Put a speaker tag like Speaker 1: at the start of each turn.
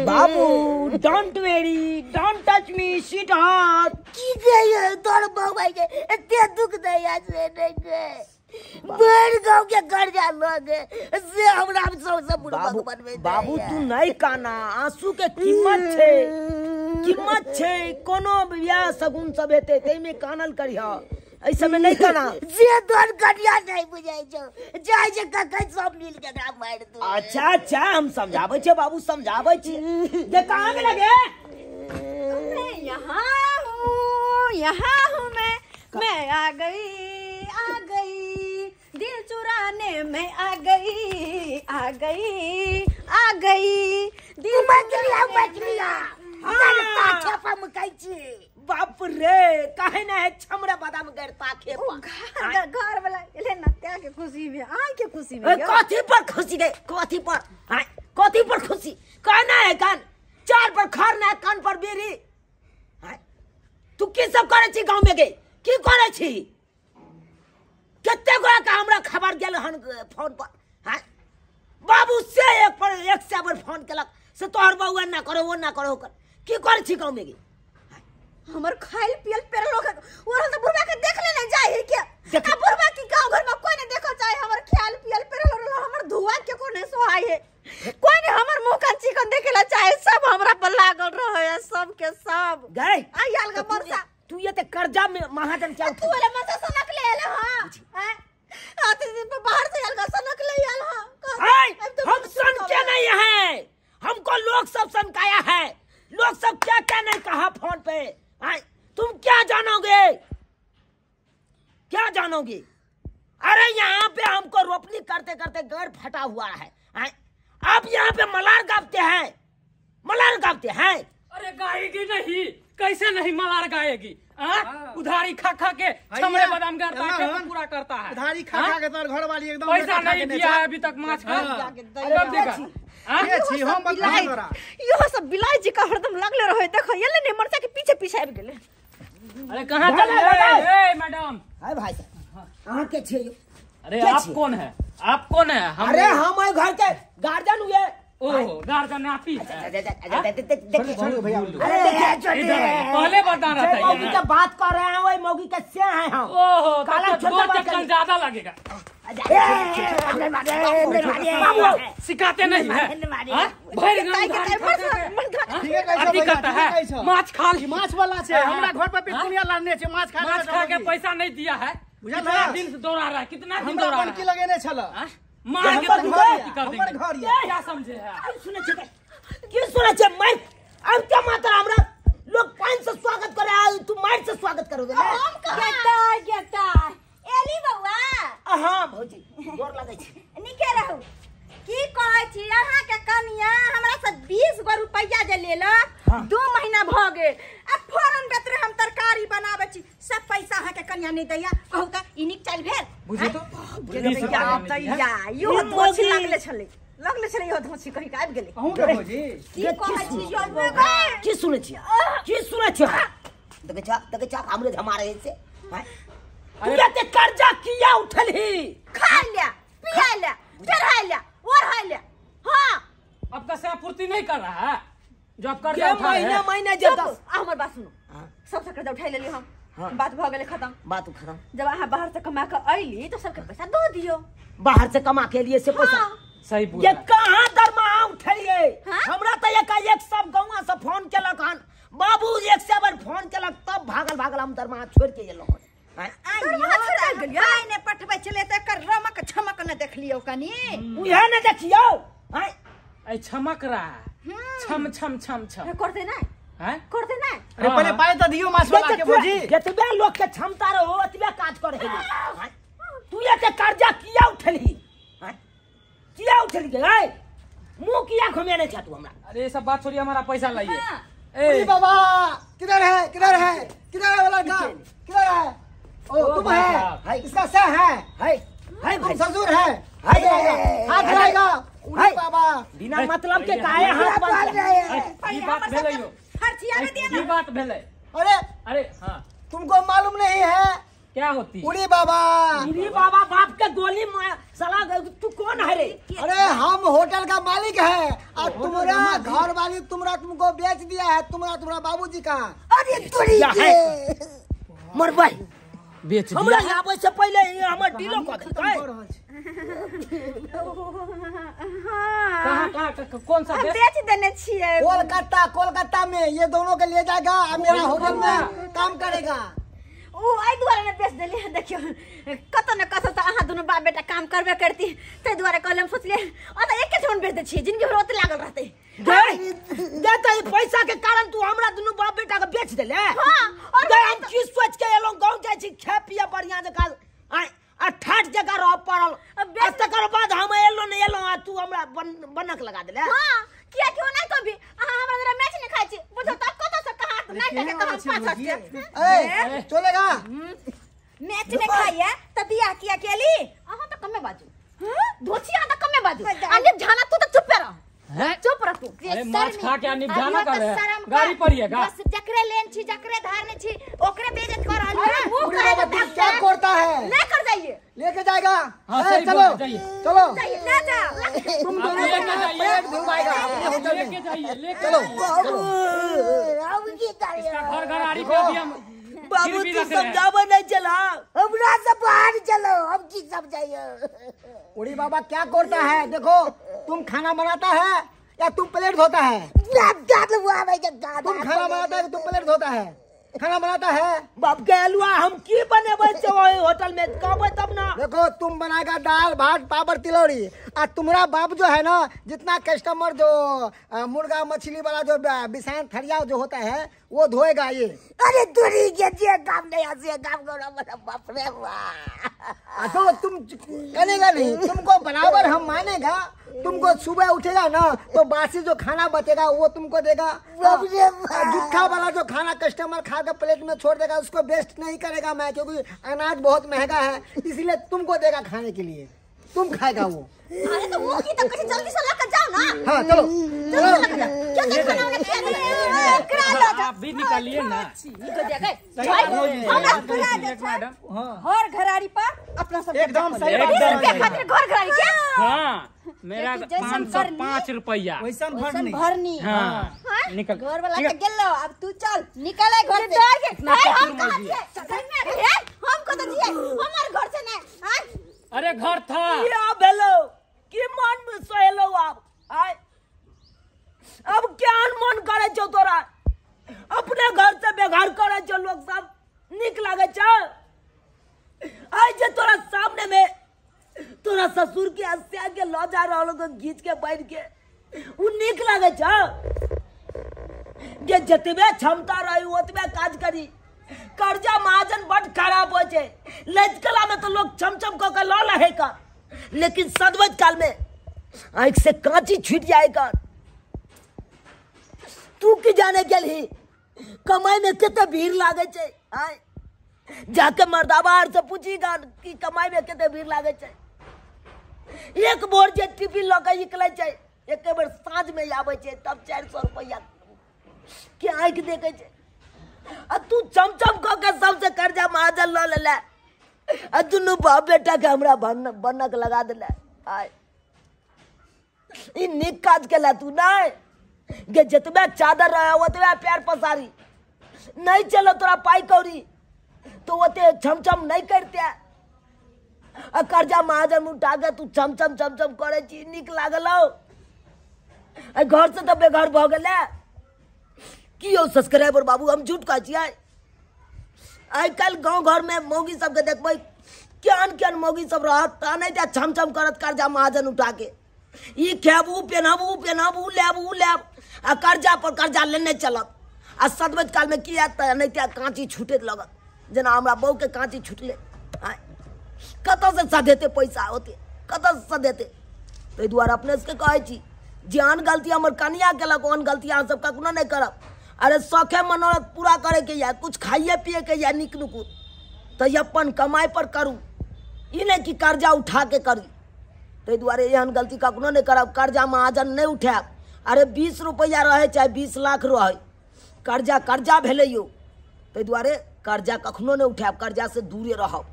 Speaker 1: बाबू don't worry, don't touch me sweetheart.
Speaker 2: की गई तोर बउआ के एते दुख दैया से नहीं गए, भरि गाँव के कर्जा लऽ गे से हमरा सबसे बुढ़बक बनबै।
Speaker 1: बाबू तू नहीं काना, आंसू के कीमत छै, कीमत छै। कोनो बियाह सगुन सब हेतै ताहिमे कानल करिह, एहि सबमे नहीं काना।
Speaker 2: जे तोर कनिया नहीं बुझै छौ, जाइ छै ककई सब मिल के एकरा मारि दू।
Speaker 1: अच्छा अच्छा हम समझाबै छियै बाबू, समझाबै छियै। जे कहाँ गेलै गे?
Speaker 3: मैं यहाँ हूँ, यहाँ हूँ मैं आ गई, आ गई दिल चुराने मैं आ गई, आ गई, आ गई दिल
Speaker 2: मछलिया मछलिया। हाँ।
Speaker 1: बाप रे काहे ना है छमरा बादाम गरता खेपा।
Speaker 3: घर वाला एले नत्या के खुशी में, आई के खुशी में।
Speaker 1: कथी पर खुशी गए, कथी पर? हां कथी पर खुशी? काहे ना है कान चार पर खर ना कान पर बेरी। हां तू की सब करे छी गांव में गे? की करे छी? कते गोरा का हमरा खबर गेल हन फोन पर। हां बाबू से एक पर एक से बार फोन केलक से तोहर बउआ ना करो वो ना करो कर। की करे छी गांव में गे?
Speaker 3: हमर खाइल पियल पेरल लोग और तो बुढ़वा के देख ले नहीं जाए है क्या? आ बुढ़वा की गांव घर में कोई नहीं देखो चाहे हमर ख्याल पियल पेरल और हमर धुआ के को नहीं सोहाय है, कोई नहीं हमर मुंह का चिकन देखेला चाहे, सब हमरा पर लागल रहे है सब के सब।
Speaker 1: गए
Speaker 3: आ याल के मरसा
Speaker 1: तू ये ते कर्जा में महाजन क्या
Speaker 3: तू वाला मरसा सनक ले आले। हां आते दिन पर बाहर से याल का सनक ले आल। हां
Speaker 1: हम सन के नहीं है, हमको लोग सब सनकाया है, लोग सब क्या क्या नहीं कहा फोन पे। तुम क्या जानोगे, क्या जानोगे? अरे यहाँ पे हमको रोपनी करते करते घर फटा हुआ है, आप यहाँ पे मलार गाते हैं, मलार गाते हैं।
Speaker 4: अरे गाएगी नहीं, कैसे नहीं मलार गाएगी? उधारी खा खा के छमरे बादाम करता है, पूरा करता है
Speaker 5: उधारी खा खा के। तोर घर वाली एकदम
Speaker 4: पैसा नहीं दिया है अभी तक माछ खा।
Speaker 3: यो सब बिलाई जी का हरदम लगले रहे, देखो ये ले मरचा के पीछे पीछे आबि गेले।
Speaker 4: अरे कहां चले ए मैडम?
Speaker 1: हाय भाई साहब अहाँ के छियै यो?
Speaker 4: अरे आप कौन है, आप कौन है? हम
Speaker 1: अरे हम ओइ घर के गार्जियन हुए।
Speaker 4: ओहो गार्जियन आप ही है।
Speaker 5: छोड़ो भैया,
Speaker 4: अरे पहले बता रहा था
Speaker 1: मौगी के बात कर रहे हैं, वही मौगी के से हैं हम।
Speaker 4: ओहो काला छोटा चक्कर ज्यादा लगेगा। सिखाते नहीं है भरि माछ खा ली,
Speaker 5: माछ वाला छै हमरा घर पर पिटुनिया लाने छै, माछ खा,
Speaker 4: माछ खा के पैसा नहीं दिया है। कितना दिन से दौड़ा रहा है, कितना दिन दौड़ा रहा है।
Speaker 5: की लगेने छल
Speaker 4: मार के कर देंगे। क्या समझे है?
Speaker 1: सुने छै की सुने छै? मार अब क्या मात्र हमरा लोग पान से स्वागत करे, तू मार से स्वागत करोगे ना?
Speaker 3: हम कहां गेता एली बउआ।
Speaker 1: हां भौजी गोर लगै छै।
Speaker 3: निके रहू। की कहै छी अहाँ के कनिया हमरा से 20 गो रुपैया जे लेलक, 2 महीना भ गेल आ फोरन बेतरे हम तरकारी बनाबै छी, सब पैसा अहाँ के कनिया नहीं दैया। कहू त ई नीक चाल भेल?
Speaker 4: बुझी तो
Speaker 3: दैया यो धोछी लागले छलै, लागले छलै यो धोछी कहि के आबि गेलै।
Speaker 5: अहूँ के भौजी
Speaker 3: की कहै छी यो?
Speaker 1: की सुनै छी, की सुनै छी? देखै छ, देखै छ हमरे झमारे से। तू एते कर्जा किया उठलही?
Speaker 3: खा ले, पिया ले, चढ़ा ले, ओढ़ा ले। हां
Speaker 4: आपका से पूर्ति नहीं कर रहा है जो आप कर्जा उठा रहे हैं।
Speaker 1: महीना महीना जे दस।
Speaker 3: आ हमर बात सुनो, सबसे कर्जा उठा लेली हम, बात भ गेलै खत्म,
Speaker 1: बात खत्म।
Speaker 3: जब अहाँ बाहर से कमा के अइली तो सबके पैसा दो दियो।
Speaker 1: बाहर से कमा के लिए से पैसा
Speaker 4: सही बोल।
Speaker 1: ये कहां दरमाहा उठलिए? हमरा त एकाएक सब गौवा से फोन केलक हन बाबू, एक से बार फोन केलक तब भागल भागल हम दरमाहा छोड़ के एलहुं हन।
Speaker 3: आइ ने पठबै छलै त एकर रमक छमक न देखलियौ कनी,
Speaker 1: उहे ने देखियौ।
Speaker 4: आइ ऐ छमक रहा है, छम छम छम छम
Speaker 3: करते नै
Speaker 4: हैं,
Speaker 3: करते नै।
Speaker 5: अरे पहले पाई त दियो माछ वाला के भौजी।
Speaker 1: जतबे लोग के क्षमता रहो ओतबे काज करे है। तू एते कर्जा किया उठलही? किया उठलही गे? मुंह किया घुमेने छ तू हमरा?
Speaker 4: अरे ये सब बात छोड़िए, हमारा पैसा लाइए।
Speaker 5: ए बाबा किधर है, किधर है, किधर है वाला का, किधर है? ओ तुम है, इसका से है,
Speaker 1: है है
Speaker 5: तुम ससुर है, है हाथ जाएगा।
Speaker 1: हाय
Speaker 5: बाबा
Speaker 1: बिना मतलब के काहे हाथ बांध रहे हैं?
Speaker 4: ई बात भेलै यो,
Speaker 3: खर्चिया में दिया
Speaker 4: ई बात भेलै।
Speaker 5: अरे
Speaker 4: अरे हां
Speaker 5: तुमको मालूम नहीं है
Speaker 4: क्या होती?
Speaker 5: उड़ी बाबा,
Speaker 1: उड़ी बाबा बाप के गोली साला तू कौन है रे?
Speaker 5: अरे हम होटल का मालिक है और तुम्हारा घर वाली तुम्हारा तुमको बेच दिया है, तुम्हारा तुम्हारा बाबूजी का।
Speaker 2: अरे तुरी के
Speaker 1: मर भाई
Speaker 4: बेच दिया।
Speaker 1: हमरा आबै से पहले हमर डीलो क देतै।
Speaker 4: कहां कहां कौन सा
Speaker 3: बेच देने छियै?
Speaker 5: कोलकाता, कोलकाता में ये दोनों के ले जाएगा और मेरा होटल में काम करेगा।
Speaker 3: ओ एहि दुआरे ने बेच देलियै। देखियौ कतौ ने कतौ तऽ अहाँ दुनू बाप बेटा काम करबे करती, ताहि दुआरे कहले हम सोचलियै अतऽ एके ठमन बेच दै छियै, जिनगी भरि ओतऽ लागल रहतै।
Speaker 1: दे तऽ पैसा के कारण तू हमरा दुनू बाप बेटा के बेच देले।
Speaker 3: हां,
Speaker 1: और हम की सोच के एलौं गांव जाइ छी खाय पिए बढ़िया जकाँ आ ठाठ जकाँ रह पड़ल, आ तकर बाद हम एलौं ने एलौं आ तू हमरा बनक लगा देले।
Speaker 3: हां, किया क्यों नहीं कभी अहाँ हमरा जरा मैच नहीं खाइ छी बुझो त कतौ से कहाँ नहीं टके कहाँ पाछा के।
Speaker 5: ए चलेगा
Speaker 3: मैच नहीं खाइए त बियाह किया केली? अहाँ त कमे बाजू, हां धोची अहाँ त कमे बाजू आ निपझाना तू त चुप रह।
Speaker 4: हैं?
Speaker 3: चुप रह तू।
Speaker 4: अरे माछ खा के निपझाना कर है, गाड़ी पड़िएगा।
Speaker 2: बस जकरे लेन छी जकरे धारने छी ओकरे बेइज्जत कर रहल
Speaker 3: अरे
Speaker 2: है।
Speaker 3: मुंह करे
Speaker 5: बाबा तू क्या करता है?
Speaker 3: लेकर जाइए,
Speaker 5: लेके जाएगा।
Speaker 4: हां सही
Speaker 5: चलो चलो
Speaker 3: ले जाओ
Speaker 5: तुम दोनों
Speaker 4: लेके जाइए,
Speaker 5: पेट धुलवाएगा अपने होटल में।
Speaker 4: लेके जाइए, लेके
Speaker 5: चलो
Speaker 2: बाबू अब की करिए?
Speaker 4: इसका घर घर आड़ी पे अभी हम
Speaker 1: बाबू तू समझावे नहीं चला,
Speaker 2: हमरा से बाहर चलो हम की समझाइए?
Speaker 5: उड़ी बाबा क्या करता है? देखो तुम खाना बनाता है या तुम प्लेट धोता है? तुम खाना बनाता है कि तुम प्लेट धोता है? खाना बनाता है
Speaker 1: बाप के हलवा हम की बनेबै छै ओहि होटल में कहबै तब ना।
Speaker 5: देखो तुम बनाएगा दाल भात पापड़ तिलौरी और तुम्हारा बाप जो है ना जितना कस्टमर जो मुर्गा मछली वाला जो बिसान थरिया जो होता है वो धोएगा ये।
Speaker 2: अरे तुरी के जे काम नहीं आसे काम करो मेरा बाप रे बाप।
Speaker 5: तो तुम करेगा नहीं, तुमको बराबर हम मानेगा। तुमको सुबह उठेगा ना तो बासी जो खाना बचेगा वो तुमको देगा। जुट्ठा वाला जो खाना कस्टमर खा के प्लेट में छोड़ देगा उसको वेस्ट नहीं करेगा मैं, क्योंकि अनाज बहुत महंगा है, इसलिए तुमको देगा खाने के लिए, तुम खाएगा वो।
Speaker 3: अरे तो वो की तो कहीं जल्दी से लेकर जाओ ना।
Speaker 5: हाँ चलो चलो
Speaker 4: आप भी निकालिए ना।
Speaker 3: हर घरारी पर अपना सब
Speaker 5: एकदम सही
Speaker 3: खातिर घर घरारी के।
Speaker 4: हाँ मेरा 505 रुपया
Speaker 3: भरनी।
Speaker 4: हाँ निकल
Speaker 3: घर वाला के गेलो, अब तू चल निकल घर से। हम कहां छियै? हम कत छियै? हमर घर से नहीं।
Speaker 4: अरे घर था
Speaker 1: की भेलो की मन में सोहेलो आप आय अब ज्ञान मन करे छौ तोरा? अपने घर से बेघर करे छौ लोग सब निक लागे छौ? आइ जे तोरा सामने में तोरा ससुर के हत्या के ल जा रहल तो घींच के बैठ के उ निक लागे छौ? जे जतबे क्षमता रही ओतबे काज करी। कर्जा महाजन बड खराब हो छै। लचकला में तो लोग चमचम क के ल लहे का, लेकिन सदवत काल में आंख से कांची छूट जाएगा। तू की जाने गेलही कमाई में कते भीड़ लागे छै? आय जाके मर्दाबा आर से पूछी कि कमाई में कते भीड़ लागे छै। एक बोर जे टिफिन लऽ के निकलै छै एक बेर साँझ में आबै छै तब 400 रुपया के आंखि देखै छै। आ तू चमचम क के सबसे कर्जा महाजन ल लेले आ दुनू बाप बेटा के हमरा बनक लगा देले। आय ई नीक काज केला तू नहीं गे। जतबे चादर रहे ओतबे पैर पसारी नहीं चलो तोरा पाई कौड़ी तो ओते छमछम नहीं करते। आ कर्जा महाजन उठा के तू छमछम छमछम करे छी, नीक लागल? आ घर से तो बेघर भ गेले की यौ सब्सक्राइबर बाबू? हम झूठ कहै छियै? आइ काल्हि गाँव घर में मौगी सबके देखबै केहन केहन मौगी सब रहत त नहि त छमछम करत कर्जा महाजन उठा के ई खायब उ पेनहब उ पेनहब उ लेब उ लेब आ कर्जा पर कर्जा लेने चलत। आ सदबैत काल में की हैत त नहि त काँची छूटैत लगत, जेना हमरा बहू के काँची छूटलै। कतऽ से सधेतै पैसा ओते, कतऽ से सधेतै? ताहि दुआरे अपने सबके कहै छी जे आन गलती हमर कनिया केलक ओहन गलती अहाँ सब कखनो नहि करब। अरे शौखे मनोरथ पूरा करे के या कुछ खाइए पिए के या निक नुकुर तऽ अपन कमाई पर करू, ई नहि कि कर्जा उठा के करी। ताहि दुआरे एहन गलती कखनो नहि करब, कर्जा महाजन नहि उठायब। अरे 20 रुपैआ रहे चाहे 20 लाख रहे, कर्जा कर्जा भेलै यौ। ताहि दुआरे कर्जा कखनो नहि उठायब, कर्जा से दूरे रहब।